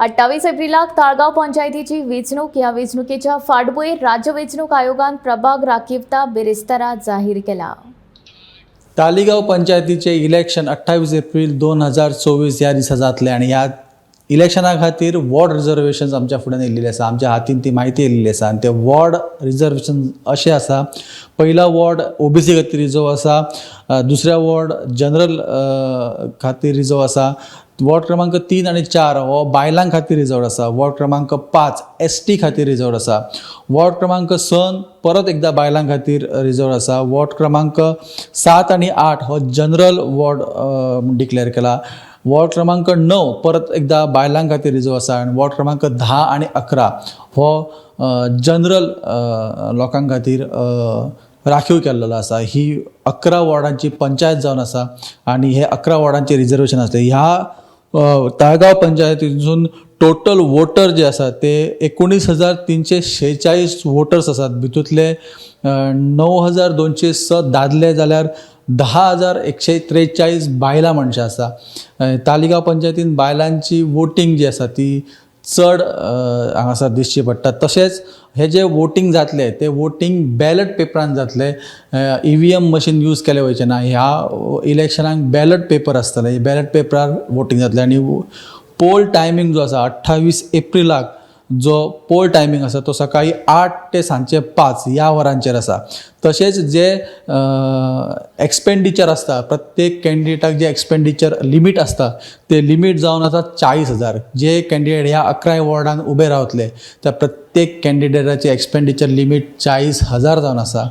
28 एप्रिलाक ताळगांव पंचायतीची वेंचणूक. ह्या वेंचणुकेच्या फाटभुंयेर राज्य वेंचणूक आयोगान प्रभाग राखीवता बिरेस्तारा जाहीर केला. तालिगांव पंचायतीचे इलेक्शन 28 एप्रील 2024 ह्या दिसा जातलें आनी ह्या इलेक्शना खातीर वॉर्ड रिजर्वेशन आमच्या फुड्यान येयल्लेली आसा. आमच्या हातीन ती म्हायती येयल्ली आसा आनी ते वॉर्ड रिजर्वेशन अशें आसा: पहिला वॉर्ड ओबीसी खातीर रिजर्व आसा, दुसऱ्या वॉर्ड जनरल खातीर रिजर्व आसा, वॉर्ड क्रमांक 3 आनी 4 हो बायलां खातीर रिजर्व आसा, वॉर्ड क्रमांक 5 एसटी खातीर रिजर्व आसा, वॉर्ड क्रमांक 6 परत एकदा बायलां खातीर रिजर्व आसा, वॉर्ड क्रमांक 7 आनी 8 हो जनरल वॉर्ड डिक्लेअर केला, वॉर्ड क्रमांक 9 परत एकदा बायलां खातीर रिजर्व आसा आनी वॉर्ड क्रमांक 10 आनी 11 हो जनरल लोकां खातीर राखीव केल्लो आसा. ही 11 वॉर्डांची पंचायत जावन आसा आनी हे 11 वॉर्डांचे रिजर्वेशन आसले. ह्या ताळगांव पंचायतीसून टोटल वोटर जे आसा ते 19,346 वोटर्स आसात. भितूतले 9206 दादले जाल्यार 10,143 बायलां मनशां आसा. तालिगांव पंचायतीन बायलांची वोटींग जी आसा ती चड हांगासर दिसची पडटा. तशेंच हे जे वोटींग जातलें तें वोटींग बॅलट पेपरान जातलें. इव्हीएम मशीन यूज केलें वयचें ना. ह्या इलेक्शनाक बॅलट पेपर आसतले, बॅलट पेपरार वोटींग जातलें आनी पोल टायमींग जो आसा, 28 एप्रिलाक जो पोल टायमींग आसा तो सकाळी 8 ते सांजचे 5 ह्या वरांचेर आसा. तशेंच जे एक्सपेंडिचर आसता, प्रत्येक कॅन्डिडेटाक जे एक्सपेंडिचर लिमीट आसता ते लिमीट जावन आसा 40,000. जे कॅन्डिडेट ह्या 11 वॉर्डान उबे रावतले त्या प्रत्येक कॅन्डिडेटाचे एक्सपेंडिचर लिमीट 40,000 जावन आसा.